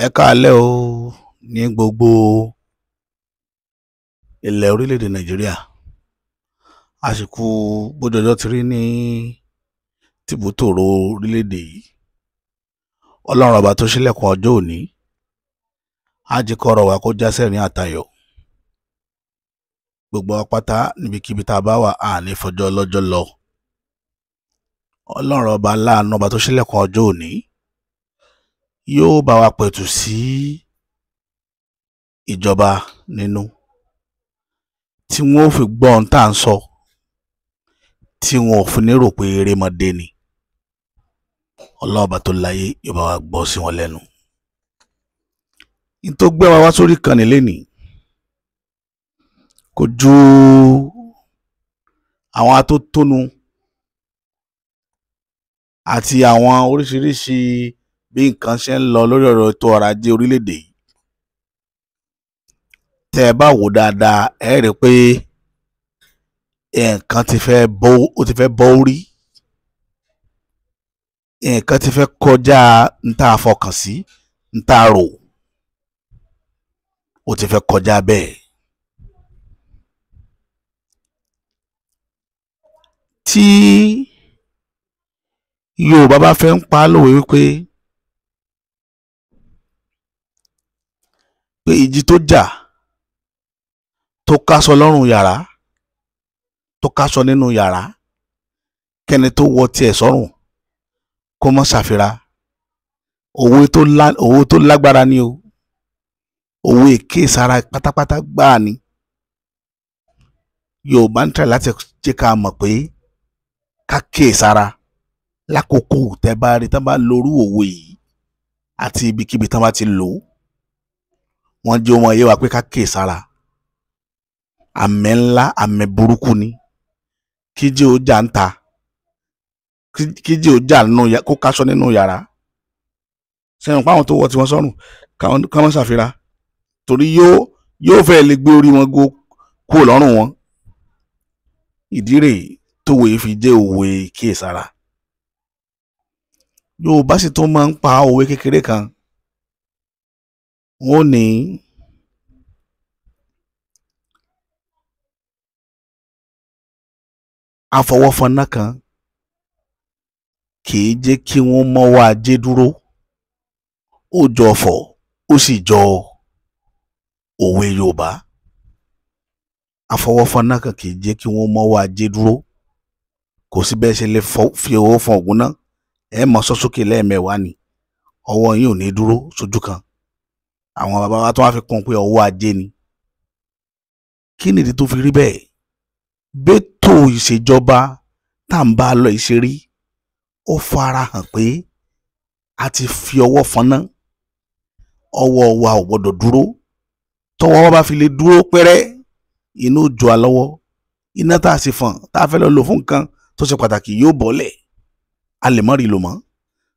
Ẹ káalẹ́ o ní gbogbo ilẹ̀ orílẹ̀-èdè Nàìjíríà. Àsìkò bójú ọjọ́ ti rí ní tìbútòrò orílẹ̀-èdè yìí. Ọlọ́run ọba tó ṣílẹ̀kùn ọjọ́ òní, á jẹ́ kọ́rọ̀ wa kó já sẹ́rìn àtayọ̀. Gbogbo wa pátá níbikíbi tá a bá wà, a ní fọjọ́ ọlọ́jọ́ lọ. Ọlọ́run ọba aláàánú ọba tó ṣílẹ̀kùn ọjọ́ òní yóò bá wa pẹ̀tù sí ìjọba nínú tí wọn ó fi gbọ́ ohun tá à ń sọ, tí wọn ò fi ní rò pé erémọdé ni. Ọlọ́run ọba tó láyé yóò bá wa gbọ́ sí wọn lẹ́nu. N tó gbé wa wá sórí ìkànnì lénìí kò ju àwọn atótónu àti àwọn oríṣiríṣi bí nǹkan ṣe ń lọ lórí ọ̀rọ̀ ètò ọrọ̀ ajé orílẹ̀-èdè yìí. Tẹ́ ẹ bá wò dáadáa, ẹ rí i pé nǹkan ti fẹ́ bọ́, ó ti fẹ́ bọ́ orí. Nǹkan ti fẹ́ kọjá n tá a fọkàn sí, n tá a rò. Ó ti fẹ́ kọjá bẹ́ẹ̀. Tí Yorùbá bá fẹ́ ń pa á lówe wípé pé ìjì tó jà tó káṣọ lọ́rùn yàrá, tó káṣọ nínú yàrá, kẹ́ni tó wọ tiẹ̀ sọ́rùn kó má ṣàfira. Òwe tó lágbára ni o. Òwe ìkíyèsára pátápátá gbáà ni. Yorùbá ń try láti jẹ́ ká mọ̀ pé ká kíyèsára lákòókò tẹ́ bá rí tán bá lorú òwe yìí àti ibikíbi tán bá ti lò ó. Wọ́n jẹ́ ó máa yé wa pé ká kíyèsára. Àmì ńlá, àmì burúkú ni. Kíjì ó jà ń ta, kíjì ó jà nínú kó káṣọ nínú yàrá. Ṣé ẹ mọ̀ pé àwọn tó wọ tiwọn sọ́rùn ká má ṣàfira, torí yóò fẹ́ lè gbé orí wọn kúrò lọ́rùn wọn. Ìdí rèé tówe fi jẹ́ òwe ìkíyèsára. Yorùbá sì tún máa ń pa òwe kékeré kan. Wọ́n ó ní afọwọ́fọnná kan kì í jẹ́ kí wọ́n mọ́wọ́ ajé dúró. Ó jọ ọ̀fọ̀, ó sì jọ òwe Yorùbá. Afọwọ́fọnná kan kì í jẹ́ kí wọ́n mọ́wọ́ ajé dúró. Kò sí bẹ́ẹ̀ ṣe lè fi ọwọ́ fọn ògùn náà, ẹ mọ̀ sọ sókè lẹ́ẹ̀mẹwàá ni, ọwọ́ yín ò ní dúró sójú kan. Àwọn bàbá wa tó wá fi kún un pé ọwọ́ ajé ni. Kí nìdí tó fi rí bẹ́ẹ̀? Bẹ́tò ìṣèjọba tá à ń bá lọ ìṣerí, ó fara hàn pé a ti fi ọwọ́ fọnná. Ọwọ́ wa ò gbọ́dọ̀ dúró. Tọ́wọ́ wa bá fi lè dúró pẹ́rẹ́, iná ó jó wa lọ́wọ́. Iná tá a sì fọ̀n tá a fẹ́ lọ lò fún nǹkan tó ṣe pàtàkì yóò bọ́lẹ̀. A lè má rí lò mọ́.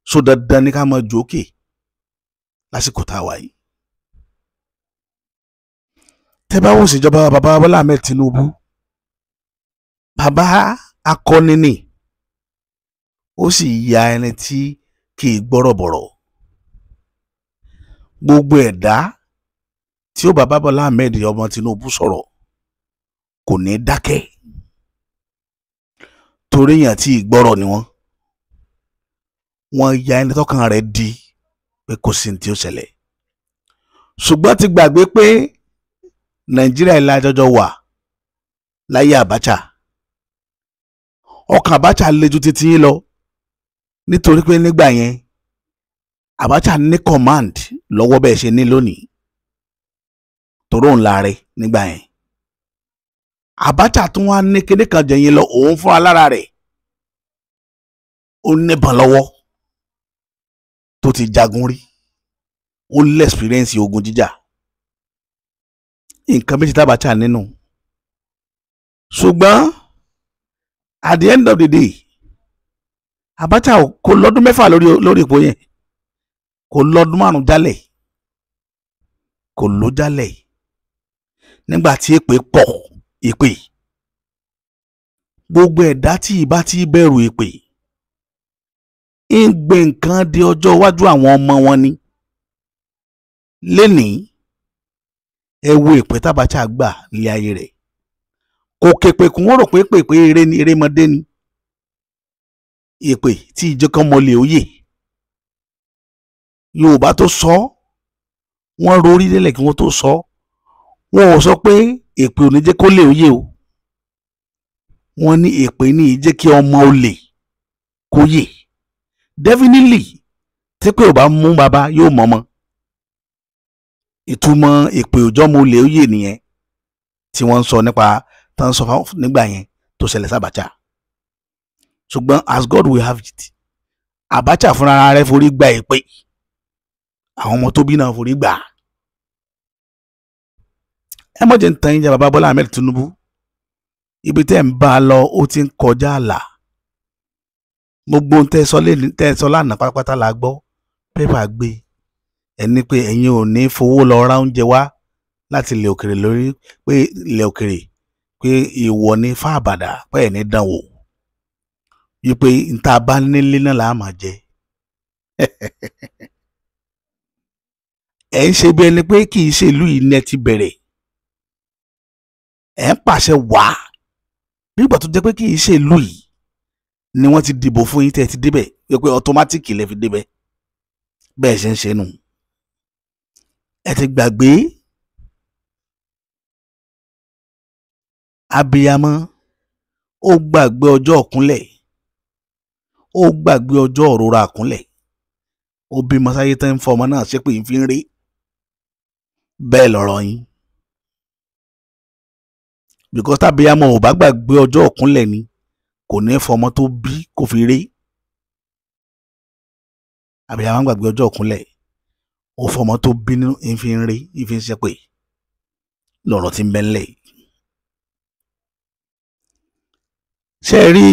So dandan ni ká máa jó òkè lásìkò tá a wà yìí. Tẹ́ bá wò ìṣèjọba bàbá Bọ́lá Ahmed Tinubu, bàbá akọni ni, ó sì ya ẹni tí kì í gbọ́rọ̀ bọ̀rọ̀. Gbogbo ẹ̀dá tí ó bá Bọ́lá Ahmed ọmọ Tinubu sọ̀rọ̀ kò ní dákẹ́, torí èèyàn tí ì gbọ́rọ̀ ni wọ́n. Wọ́n ya ẹni tọ́kàn rẹ̀ di pé kò sí ní tí ó ṣẹlẹ̀. Ṣùgbọ́n ti gbàgbé pé Nàìjíríà ilé àjọjọ wà láyé Abacha. Ọkàn Abacha le ju titi yín lọ, nítorí pé nígbà yẹn Abacha ní command lọ́wọ́ bẹ́ẹ̀ ṣe ní lónìí. Torí òun láàrẹ nígbà yẹn. Abacha tún wá ní kinní kan jẹ̀yìn lọ, òun fúnra lára rẹ̀ ó níbọn lọ́wọ́ tó ti jagun rí, ó lé experience ogun jíjà. Nǹkan méjì tí Abacha nínú. Ṣùgbọ́n at the end of the day, Abacha kò lọ́dún 6 lórí ipò yẹn, kò lọ́dún 5 jálẹ̀, kò ló jálẹ̀. Nígbà tí èpè pọ̀, èpè gbogbo ẹ̀dá tí ìbá ti bẹ̀rù èpè ń gbé nǹkan di ọjọ́ iwájú àwọn ọmọ wọn ni. Lénìí, ẹ wo ìpè t'Abacha gbà nílé ayé rẹ̀. Kò képe kún, wọ́n rò pé pèpè eré ni, erémọdé ni. Ìpè tí ìjọ kan mọlẹ̀ òye Yorùbá tó sọ, wọ́n rorí lélẹ̀ kí wọ́n tó sọ. Wọn ò sọ pé èpè ò ní jẹ́ kó lè òye o. Wọ́n ní èpè ní í jẹ́ kí ọmọ olè kó yè. Definitely, tí pé ò bá mú bàbá, yóò mọ̀ ọmọ. Ìtumọ̀ èpè òjọ́ ọmọ olè òye nìyẹn tí wọ́n ń sọ nípa tá ń sọ nígbà yẹn tó ṣẹlẹ̀ s'Abacha. Ṣùgbọ́n as God will have it, Abacha fúnra rẹ̀ forí gba èpè, àwọn ọmọ tó bí náà forí gbà. Ẹ mọ̀ jẹ́ ń tan yín jẹ́. Bàbá Bọ́lá Ahmed Tinubu, ibi tẹ́ ń bá a lọ, ó ti ń kọjá àlà. Gbogbo ohun tẹ́ sọ lẹ́ni, tẹ́ sọ lánàá pátápátá la gbọ́, pépà gbé. Ẹni pé ẹ̀yin ò ní fowó lọ ra oúnjẹ wá láti ilẹ̀ òkèrè, lórí pé ilẹ̀ òkèrè pé ìwọ ní fáàbàdà, pé ẹ̀ ní dánwò wípé níta bá nílé náà là á máa jẹ. Ẹ̀ ń ṣe bí ẹni pé kì í ṣe ìlú yìí ní ẹ ti bẹ̀rẹ̀. Ẹ̀ ń pàṣẹ wá bí ìgbà tó jẹ́ pé kì í ṣe ìlú yìí ni wọ́n ti dìbò fún yín tẹ́ ẹ ti débẹ̀, pé automatic lẹ fi débẹ̀. Bẹ́ẹ̀ ṣe ń ṣe nù. Ẹ ti gbàgbé abiyamọ, ó gbàgbé ọjọ́ ọ̀kúnlẹ̀, ó gbàgbé ọjọ́ òrora àkúnlẹ̀. Ó bímọ sáyé tẹ́ ń fọmọ náà ṣépè ń fi ń rí bẹ́ẹ̀ lọ̀rọ̀ yín, because tábíyamọ ò bá gbàgbé ọjọ́ ọ̀kúnlẹ̀ ni, kò ní fọmọ tó bí kò fi rí. Abiyamọ gbàgbé ọjọ́ ọ̀kúnlẹ̀, ó fọmọ tó bí nínú ń fi ń rí, ń fi ń ṣépè lọ̀rọ̀ tí ń bẹ ńlẹ̀ yìí. Ṣé ẹ rí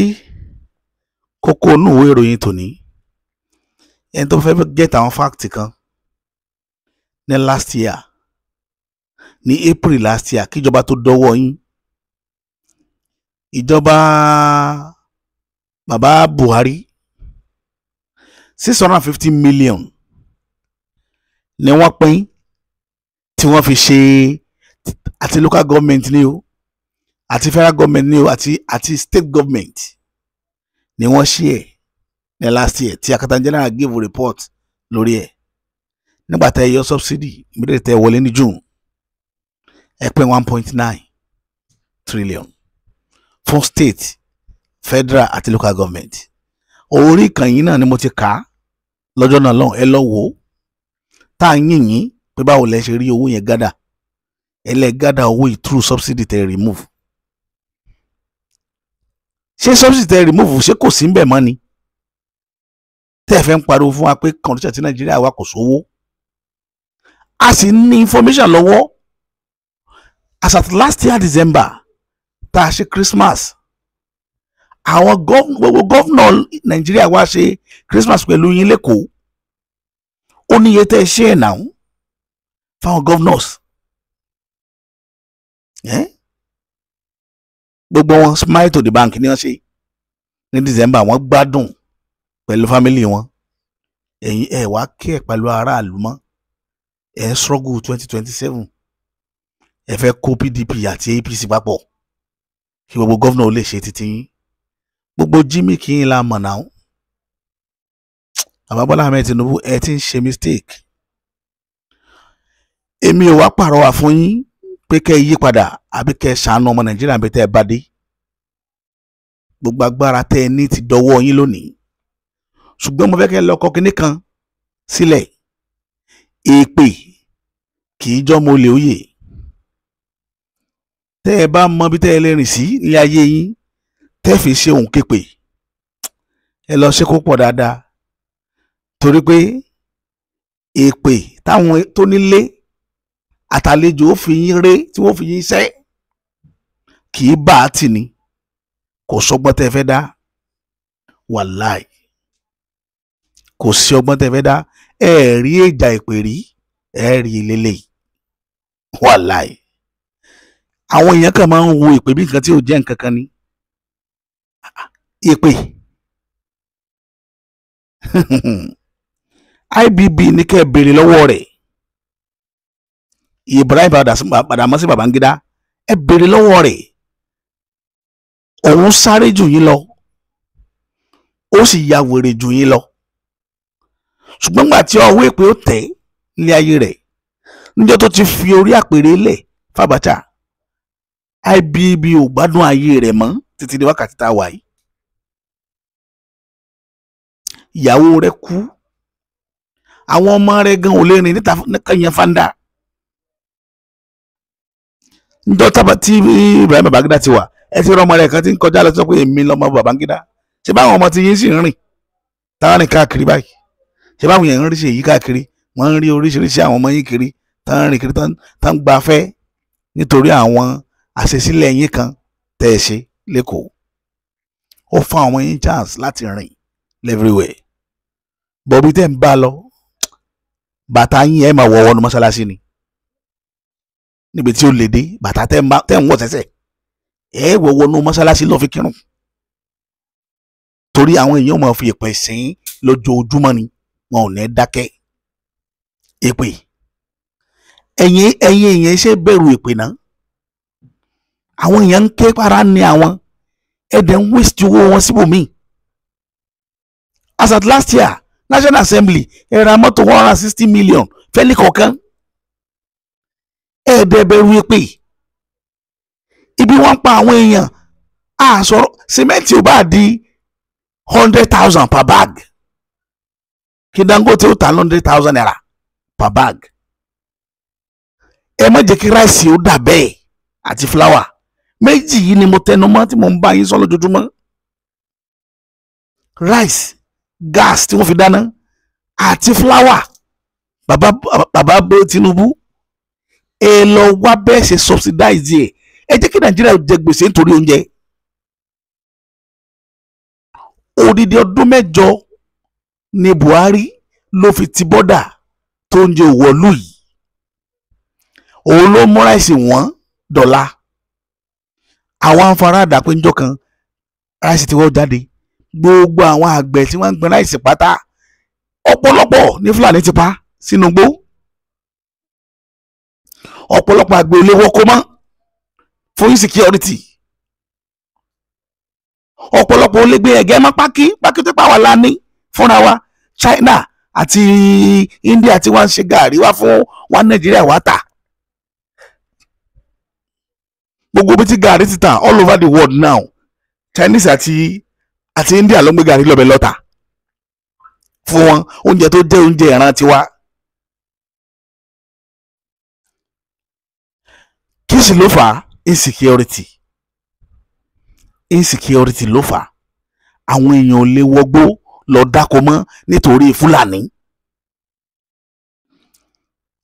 kókó inú ìwé ìròyìn tòní? Ẹni tó fẹ́ get àwọn fact kan ní last year, ní April last year, kíjọba tó dọ́wọ́ yín, ìjọba bàbá Buhari, 650 million ni wọ́n pín tí wọ́n fi ṣe, àti local government ni o, àti federal government ni o, àti state government ni wọ́n ṣe ẹ̀ ní last year tí Accountant General give report lórí ẹ̀. Nígbà tẹ́ ẹ yọ subsidy immediately tẹ́ ẹ wọlé ní June, ẹ pín 1.9 trillion fún state, federal àti local government. Orí ìkànnì náà ni mo ti kà á lọ́jọ́ náà lọ́hùn. Ẹ lọ wò ó, tá a yìn yín pé báwo lẹ ṣe rí owó yẹn gather. Ẹ lẹ gather owó yìí through subsidy tẹ́ remove. Ṣé subsidy tẹ́ remove, ṣé kò sí ń bẹ̀ mọ́ ni tẹ́ ẹ fẹ́ ń pariwo fún wa pé condition tí Nàìjíríà wà, kò sówó? A sì ní information lọ́wọ́ as at last year December tá a ṣe Christmas, àwọn gbogbo governor Nàìjíríà wá ṣe Christmas pẹ̀lú yín l'Ékòó. Ó ní iye tẹ́ ẹ ṣe ẹ̀ náà fáwọn governors. Eh? Gbogbo wọn, smile to the bank ni wọ́n ṣe ní December. Wọ́n gbádùn pẹ̀lú family wọn. Ẹ̀yin ẹ̀ wá kí ẹ̀ pẹ̀lú aráàlú mọ́. Ẹ̀ ń struggle 2027, ẹ fẹ́ kó PDP àti APC papọ̀ kí gbogbo governor ó lè ṣe títí yín. Gbogbo jimmy kí n la mọ̀ náà. Bàbá Bọ́lá Ahmed Tinubu, ẹ ti ń ṣe mistake. Èmi ò wá pàrọwà fún yín pé kẹ́ ẹ yí padà àbí kẹ́ ẹ ṣàánú ọmọ Nàìjíríà bí tẹ́ ẹ bá dé. Gbogbo agbára tẹ́ ẹ ní ti dọwọ́ yín lónìí, ṣùgbọ́n mo fẹ́ kẹ́ ẹ lọ kọ kinní kan sílẹ̀: èpè kì í jọ́mọ olè òye. Tẹ́ ẹ bá mọ bí tẹ́ ẹ lè rìn sí ní ayé yín tẹ́ fi ṣe òun képè, ẹ lọ ṣe kó pọ̀ dáadáa, torí pé èpè táwọn tó nílé àtàlejò ó fi yín ré, tí wọ́n fi yín ṣẹ́, kì í bá a tì ní. Kò sọgbọ́n tẹ́ fẹ́ dá, wàláì, kò sí ọgbọ́n tẹ́ fẹ́ dá. Ẹ rí ìjà ìpè rí, ẹ rí lélẹ̀, wàláì. Àwọn èèyàn kan máa ń wo ìpè bí nǹkan tí ò jẹ́ nǹkan kan ni. Ìpè IBB ní kẹ́ ẹ béèrè lọ́wọ́ rẹ̀. Ibrahim Badamasi Babangida, ẹ béèrè lọ́wọ́ rẹ̀, òun sáré jù yín lọ, ó sì ya wèrè jù yín lọ. Ṣùgbọ́n gbà tí ọwọ́ èpè ó tẹ̀ ní ayé rẹ̀, níjọ́ tó ti fi orí àpèrè lẹ̀ f'Abacha, IBB ò gbádùn ayé rẹ̀ mọ́ títí di wákàtí tá a wà yìí. Ìyàwó rẹ̀ kú, àwọn ọmọ rẹ̀ gan ò lè rìn níta yẹn fanda. Níjọ́ tábà tí Ibrahim Babangida ti wà, ẹ ti rọmọ rẹ̀ kan tí ń kọjá lọ sọ pé èmi lọmọ Babangida. Ṣé báwọn ọmọ ti yín sì ń rìn táwọn rìn káàkiri báyìí? Ṣé báwọn yẹn ń rí ṣe yí káàkiri? Wọ́n ń rí oríṣiríṣi àwọn ọmọ yín kiri, táwọn rìn kiri, tán gbafẹ́ nítorí àwọn àṣesílẹ̀ yín kan tẹ́ ẹ ṣe lẹ́kọ̀ọ́. Ó fún àwọn yín chance láti rìn everywhere. Bọ̀bí tẹ́ ń bá lọ, bàtà yín ẹ̀ máa wọ̀ wọnú mọ́ṣáláṣí ni. Níbi tí ó lè dé, bàtà tẹ́ ń wọ̀ sẹ́sẹ̀, ẹ̀ wọ̀ wọnú mọ́ṣáláṣí lọ́ fi kírun. Torí àwọn èèyàn máa fi èpè sìn lójoojúmọ́ ni, wọn ò ní dákẹ́. Èpè. Ẹ̀yin èèyàn ṣe bẹ̀rù èpè náà. Àwọn èèyàn ń ké para ní àwọn, ẹ̀dẹ̀ ń waste owó wọn síbòmíì. As at last year, National Assembly ẹ ra mọ́tò 160 million fẹ́ni kọ̀ọ̀kan. Ẹ̀ẹ́dẹ̀ bẹ̀rù èpè. Ibi wọ́n ń pa àwọn èèyàn, a sọ̀rọ̀ sìmẹ́ǹtì ò bá di 100,000 per bag. Kí Dangote ó ta 100,000 naira per bag. Ẹ má jẹ́ kí ráìsì ó dà bẹ́ẹ̀ àti fúláwà. Méjì yìí ni mo tẹnu mọ́ tí mo ń bá yín sọ lójoojúmọ́. Rice, gas tí wọ́n fi dáná àti fúláwà. Bàbá Tinubu, ẹ lọ wá bẹ́ẹ̀ ṣe subsidize ẹ̀. Ẹ jẹ́ kí Nàìjíríà jẹ gbèsè nítorí oúnjẹ. Odidi ọdún mẹ́jọ ni Buhari ló fi ti bọ́dà tó ń jẹ òwòlú yìí. Òun ló mú ráìsì wọ́n dọ̀la. Àwọn afárádà pé njọ́ kan ráìsì tí wọ́n jáde. Gbogbo àwọn àgbẹ̀ tí wọ́n ń gbin ráìsì pátá, ọ̀pọ̀lọpọ̀ ní Fúlàní ti pa sínú igbó. Ọ̀pọ̀lọpọ̀ àgbẹ̀ ò lè wọkọ mọ́ fún insecurity. Ọ̀pọ̀lọpọ̀ ò lè gbé ẹ̀gẹ́ mọ́ pákí tó pa wà lání fúnra wa. China àti India tí wọ́n ń ṣe gàrí wá fún wa, Nàìjíríà wá tà. Gbogbo bí ti gàrí ti tà all over the world now, Chinese àti India ló ń gbé gàrí lọ́bẹ̀ lọ́tà fún wọn, oúnjẹ tó jẹ́ oúnjẹ ìran tiwa. Kí sì ló fà á? Insecurity. Insecurity ló fà á. Àwọn èèyàn ò lè wọgbó lọ dáko mọ́ nítorí Fúlàní.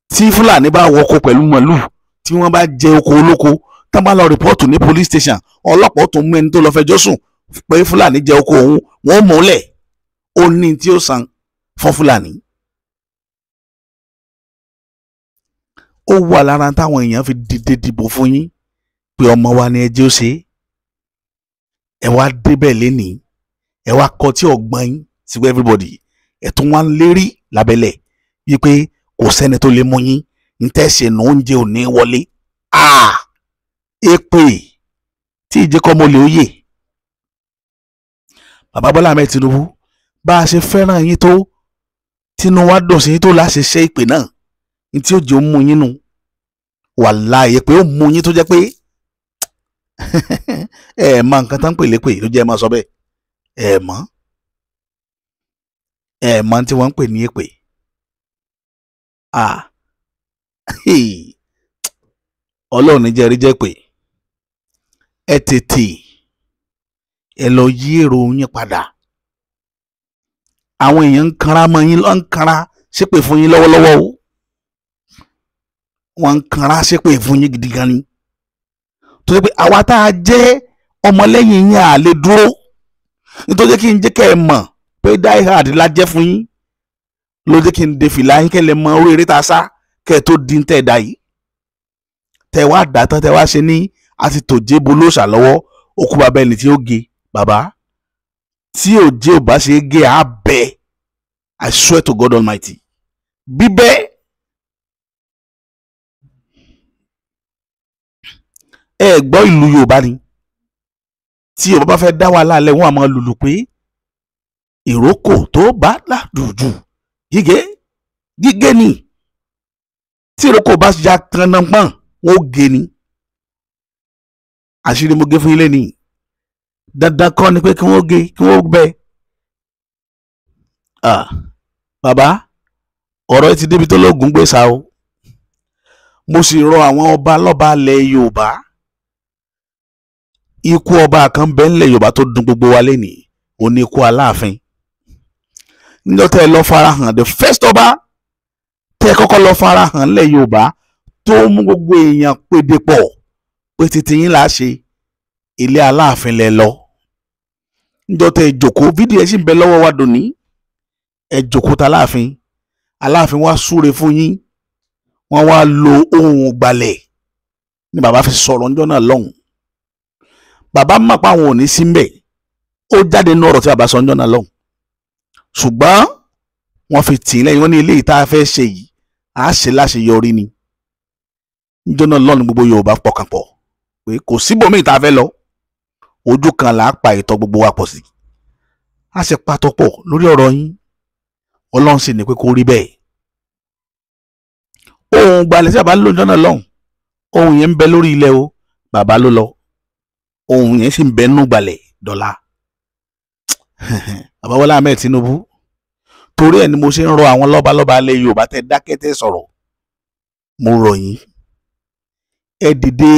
Tí Fúlàní bá wọko pẹ̀lú màlúù, tí wọ́n bá jẹ oko olóko, tán bá lọ rìpọ́ọ̀tù ní police station, ọlọ́pàá tó mú ẹni tó lọ fẹjọ́ sùn pé Fúlàní jẹ oko òun, wọ́n mú lẹ̀. Ó ní tí ó san fún Fúlàní. Ó wà lára táwọn èèyàn fi dìde dìbò fún yín pé ọmọ wa ni ẹ jẹ́ ó ṣe. Ẹ wá débẹ̀ lénìí, ẹ wá kọ tí ọgbọ́n yín sí everybody, ẹ tún wá ń lérí lábẹ́lẹ̀ wípé kò sẹ́ni tó lè mú yín, ń tẹ̀sẹ̀ nù oúnjẹ ò ní wọlé. Èpè tí ìjẹ́kọ́ mo lè ó yè. Bàbá Bọ́lá Ahmed Tinubu, bá a ṣe fẹ́ràn yín tó, tínú wa dùn sí yín tó láṣẹ ṣe ìpè náà, ní tí ó jẹ́ ó mú yín nù. Wàláhì èpè ó mú yín tó jẹ́ pé ẹ mọ nǹkan tán pè lépè ló jẹ́ ẹ máa sọ bẹ́ẹ̀. Ẹ mọ̀ tí wọ́n ń pè ní èpè. Ọlọ́run ní jẹ́rí jẹ́ pé ẹ tètè ẹ lọ yí èrò yín padà. Àwọn èèyàn ń kanra mọ́ yín, ń kanra ṣépè fún yín lọ́wọ́lọ́wọ́ o. Wọ́n ń kanra ṣépè fún yín gidi gan ni. Torí pé àwa tá a jẹ́ ọmọlẹ́yìn yín à lè dúró. Nítorí kí n jẹ́ kẹ́ ẹ mọ̀ pé die hard la jẹ́ fún yín, ló jẹ́ kí n de fìlà yín kẹ́ lè mọ orí eré tá a sá kẹ́ ẹ tó di ń tẹ̀ dá yìí. Tẹ wá dà tán, tẹ wá ṣe ní àti tòjé bolóṣà lọ́wọ́, ó kú bàbá ẹni tí ó ge. Bàbá tí òjé ò bá ṣe é gé, á bẹ. I swear to God Almighty. Bíbẹ́ Ẹ gbọ́ ìlú Yorùbá ni, tí Yorùbá bá fẹ́ dá wàhálà lẹ̀, wọ́n á máa lùlù pé ìrókò tó bá ládùjù gígé gígé ni. Tí ìrókò bá ya kannápọ̀n, wọ́n ó gé ni. Àṣírí mo gé fún ilé ni. Dandan kọ́ ni pé kí wọ́n gé, kí wọ́n bẹ. Bàbá, ọ̀rọ̀ ti débi tó lóògùn gbé sa o. Mo sì rọ àwọn ọba lọ́ba ilẹ̀ Yorùbá. Ikú ọba kan bẹ ńlẹ̀ Yorùbá tó dùn gbogbo wa lénìí, ó ní ikú Aláàfin. Níjọ́ tẹ́ ẹ lọ farahàn, the first ọba tẹ́ ẹ kọ́kọ́ lọ farahàn ńlẹ̀ Yorùbá tó mú gbogbo èèyàn péde pọ̀ pé títí yín là á ṣe, ilé Aláàfin lẹ lọ. Níjọ́ tẹ́ ẹ jòkó, fídíò ẹ sì ń bẹ lọ́wọ́ wa dòní. Ẹ jòkó ta Aláàfin, Aláàfin wá súre fún yín, wọ́n wá lo ohùn gbalẹ̀ ní bàbá fi sọ̀rọ̀ níjọ́ náà lọ́hùn. Bàbá mọ̀ pé àwọn ò ní sí mbẹ̀, ó jáde nínú ọ̀rọ̀ tí bàbá sọ níjọ́ náà lọ́hùn, ṣùgbọ́n wọ́n fi tì í lẹ́yìn. Wọ́n ní eléyìí tá a fẹ́ ṣe yìí, à á ṣe láṣeyọrí ni. Níjọ́ náà lọ́hùn, gbogbo Yorùbá pọkàn pọ̀ pé kò síbòmíì tá a fẹ́ lọ, ojú kan là á pa ìtọ́ gbogbo wa pọ̀ sí, a ṣe pàtó pọ̀ lórí ọ̀rọ̀ yín. Ọlọ́run sì ní pé kó rí bẹ́ẹ̀. Ohun gbalẹ̀ tí bàbá lò níjọ́ náà lọ́hùn, ohun yẹn ń bẹ lórí ilẹ̀ o. Bàbá ló lọ, ohun yẹn sì ń bẹ nínú gbalẹ̀ dọ́là. Bàbá Bọ́lá Ahmed Tinubu, torí ẹ̀ ni mo ṣe ń rọ àwọn lọ́balọ́ba ilẹ̀ Yorùbá tẹ́ dákẹ́ tẹ́ sọ̀rọ̀, mo rọ̀ yín, ẹ dìde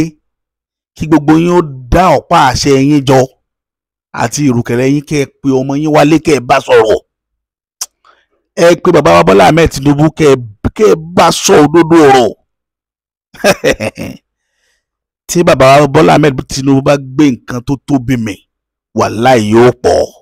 kí gbogbo yín ó dá ọ̀pá àṣẹ yín jọ àti ìrùkẹ̀rẹ̀ yín, kẹ́ ẹ pe ọmọ yín wálé, kẹ́ ẹ bá sọ̀rọ̀. Ẹ pe bàbá wa Bọ́lá Ahmed Tinubu, kẹ́ ẹ bá sọ òdodo ọ̀rọ̀. Tí bàbá wa Bọ́lá Ahmed Tinubu bá gbé nǹkan tó tóbi mì, wàláì yóò pọ̀.